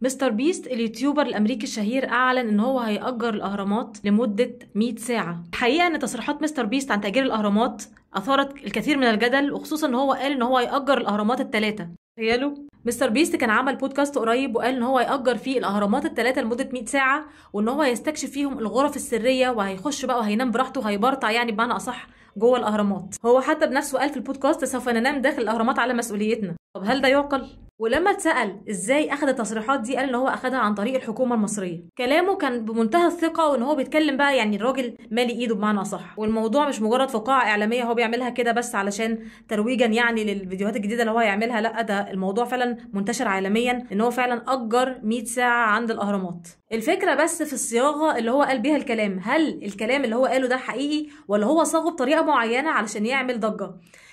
مستر بيست ال YouTuber الامريكي الشهير اعلن ان هو هيأجر الاهرامات لمدة 100 ساعة. الحقيقة ان تصريحات مستر بيست عن تأجير الاهرامات اثارت الكثير من الجدل، وخصوصا ان هو قال ان هو هيأجر الاهرامات الثلاثة. تخيلوا، مستر بيست كان عمل بودكاست قريب وقال ان هو هيأجر فيه الاهرامات الثلاثة لمدة 100 ساعة، وان هو هيستكشف فيهم الغرف السرية وهيخش بقى وهينام براحته وهيبرطع، يعني بمعنى اصح جوه الاهرامات. هو حتى بنفسه قال في البودكاست سوف ننام داخل الاهرامات على مسؤوليتنا. طب هل ده يعقل؟ ولما اتسأل ازاي اخذ التصريحات دي قال ان هو اخذها عن طريق الحكومة المصرية. كلامه كان بمنتهى الثقة وان هو بيتكلم بقى يعني الراجل مالي ايده بمعنى اصح، والموضوع مش مجرد فقاعة اعلامية هو بيعملها كده بس علشان ترويجا يعني للفيديوهات الجديدة اللي هو هيعملها، لا ده الموضوع فعلا منتشر عالميا ان هو فعلا اجر 100 ساعة عند الاهرامات. الفكرة بس في الصياغة اللي هو قال بيها الكلام، هل الكلام اللي هو قاله ده حقيقي ولا هو صاغه بطريقة معينة علشان يعمل ضجه؟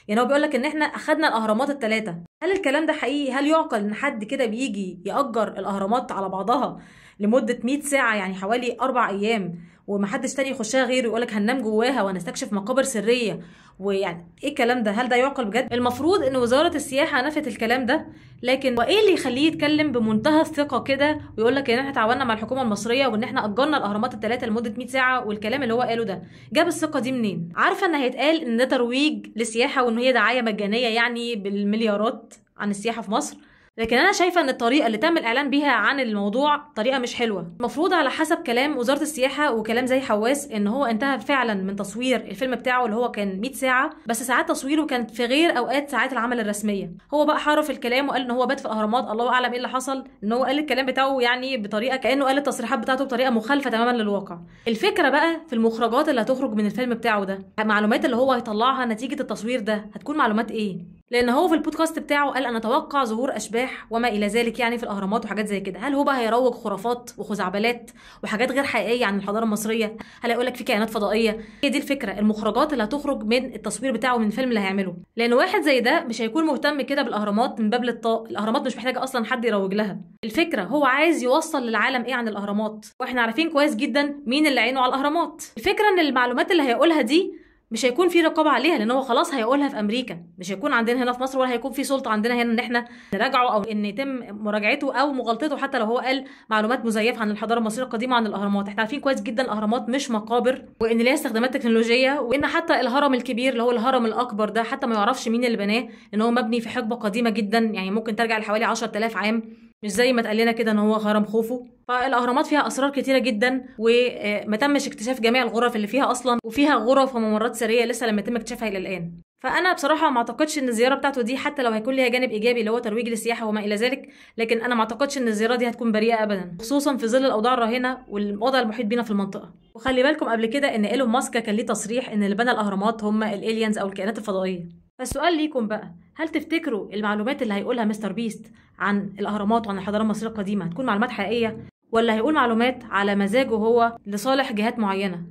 يعني هو بيقول لك ان احنا اخدنا الاهرامات الثلاثة، هل الكلام ده حقيقي؟ هل يعقل ان حد كده بيجي يأجر الاهرامات على بعضها لمدة 100 ساعة يعني حوالي 4 ايام ومحدش تاني يخشها غيره، يقول لك هننام جواها وهنستكشف مقابر سرية، ويعني ايه الكلام ده؟ هل ده يعقل بجد؟ المفروض ان وزارة السياحة نفت الكلام ده، لكن وايه اللي يخليه يتكلم بمنتهى الثقة كده ويقول لك ان احنا تعاوننا مع الحكومة المصرية وان احنا اجرنا الاهرامات الثلاثة لمدة 100 ساعة والكلام اللي هو قاله ده؟ جاب الثقة دي منين؟ عارفه ان هيتقال ان ده ترويج للسياحة وان هي دعاية مجانية يعني بالمليارات عن السياحة في مصر، لكن انا شايفه ان الطريقة اللي تم الاعلان بيها عن الموضوع طريقه مش حلوة. المفروض على حسب كلام وزارة السياحة وكلام زي حواس ان هو انتهى فعلا من تصوير الفيلم بتاعه اللي هو كان 100 ساعة، بس ساعات تصويره كانت في غير اوقات ساعات العمل الرسمية. هو بقى حرف الكلام وقال ان هو بات في الاهرامات، الله اعلم ايه اللي حصل، ان هو قال الكلام بتاعه يعني بطريقة كانه قال التصريحات بتاعته بطريقة مخالفة تماما للواقع. الفكرة بقى في المخرجات اللي هتخرج من الفيلم بتاعه ده، المعلومات اللي هو هيطلعها نتيجة التصوير ده هتكون معلومات ايه؟ لان هو في البودكاست بتاعه قال انا اتوقع ظهور اشباح وما الى ذلك يعني في الاهرامات وحاجات زي كده. هل هو بقى هيروج خرافات وخزعبلات وحاجات غير حقيقية عن الحضارة المصرية؟ هل هيقول لك في كائنات فضائية؟ هي دي الفكرة، المخرجات اللي هتخرج من التصوير بتاعه من الفيلم اللي هيعمله. لان واحد زي ده مش هيكون مهتم كده بالاهرامات من باب للطاق، الاهرامات مش محتاجه اصلا حد يروج لها. الفكرة هو عايز يوصل للعالم ايه عن الاهرامات، واحنا عارفين كويس جدا مين اللي عينه على الاهرامات. الفكرة ان المعلومات اللي هيقولها دي مش هيكون في رقابه عليها، لان هو خلاص هيقولها في امريكا، مش هيكون عندنا هنا في مصر، ولا هيكون في سلطة عندنا هنا ان احنا نراجعه او ان يتم مراجعته او مغالطته حتى لو هو قال معلومات مزيفة عن الحضارة المصرية القديمة عن الاهرامات. احنا عارفين كويس جدا الاهرامات مش مقابر، وان ليها استخدامات تكنولوجية، وان حتى الهرم الكبير اللي هو الهرم الاكبر ده حتى ما يعرفش مين اللي بناه، لان هو مبني في حقبة قديمة جدا، يعني ممكن ترجع لحوالي 10000 عام، مش زي ما اتقال لنا كده ان هو هرم خوفو. فالاهرامات فيها اسرار كتيرة جدا، وما تمش اكتشاف جميع الغرف اللي فيها اصلا، وفيها غرف وممرات سرية لسه لم يتم اكتشافها الى الان. فانا بصراحة ما اعتقدش ان الزيارة بتاعته دي حتى لو هيكون ليها جانب ايجابي اللي هو ترويج للسياحة وما الى ذلك، لكن انا ما اعتقدش ان الزيارة دي هتكون بريئة ابدا، خصوصا في ظل الاوضاع الراهنة والوضع المحيط بينا في المنطقة. وخلي بالكم قبل كده ان ايلون ماسك كان ليه تصريح ان اللي بنى الاهرامات هم ال aliens او الكائنات الفضائية. فالسؤال ليكم بقى، هل تفتكروا المعلومات اللي هيقولها مستر بيست عن الاهرامات وعن الحضارة المصرية القديمة هتكون معلومات حقيقية، ولا هيقول معلومات على مزاجه هو لصالح جهات معينة؟